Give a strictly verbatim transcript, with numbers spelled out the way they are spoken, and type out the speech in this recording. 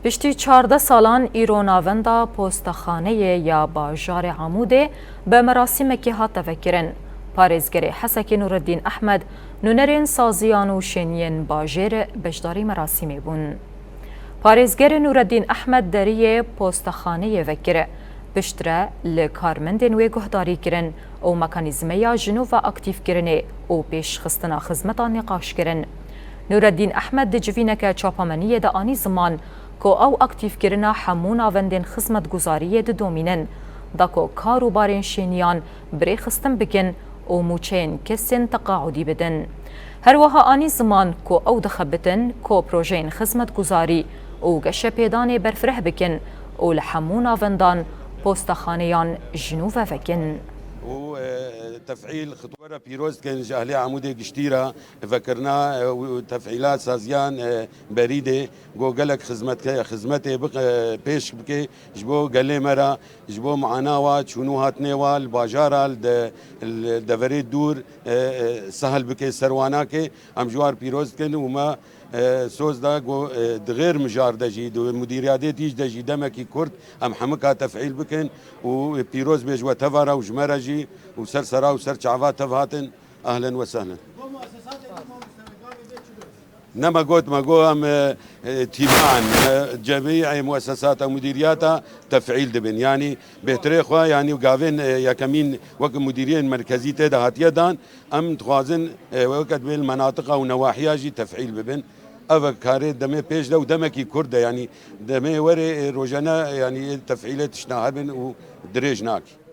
Piştî çardeh salan îro navenda postexaneyê ya bajarê Amûdê bi merasîmekî hate vekirin. Parêzgerê Hesekê Nûreddîn Ehmed, nûnerên saziyan û şêniyên bajêr beşdarî merasîmê bûn. Parêzgerê Nûreddîn Ehmed deriyê postexaneyê vekir. Piştre li karmendên wê guhdarî kirin û mekanîzmeya jinûva aktîfkirinê û pêşxistina xizmetan nîqaş kirin. Nûreddîn Ehmed di civîneke çapemeniyê de anî ziman ku ew aktîfkirina hemû navendên xizmetguzariyê didomînin, da ku kar û barên şêniyan bi rê xistin bikin û mûçeyên kesên teqaûdî bidin. Her wiha anî ziman ku ew dixebitin ku projeyên xizmetguzarî û geşepêdanê berfireh bikin û li hemû navendan postexaneyan ji nû ve vekin. û, e, tefîl xitwera pîroz dikin ji ehlê Amûdê giştî re vekirina, e, û tefîla saziyan, e, berî dê go gelek xizmetke-, xizmetê bik-, e, pêş bike ji bo gelê me re, ji bo muana wa, çûn û hatinê wa li bajara, li de-, li deverê dûr, e, e, sehil bike, ser wan nake. Em ji war pîroz dikin û me, e, soz da go, e, di xêr mijar de jî, di mudîriyatê dîj de jî demekî kurt em hemika tefîl bikin û pîroz bê ji we teva re û ji me re jî û ser sera û ser çava tev hatin. Ehlen we sehlen. Ne me got, me got em, e, e, tîman, e, cemî, e, muessesata, mudîriyata tefîl dibin. Yanî bêhtirê xwe, yanî gavên, e, yekemîn wek mudîriyên merkezî tê de hatiye dan, em dixwazin, e, weke dibê li menatiqa û newahiya jî tefîl bibin. Ev karê demê pêş de û demekî kurt de, yanî demê werê, e, rojane, yanî tefîlê tiştna hebin û dirêj nake.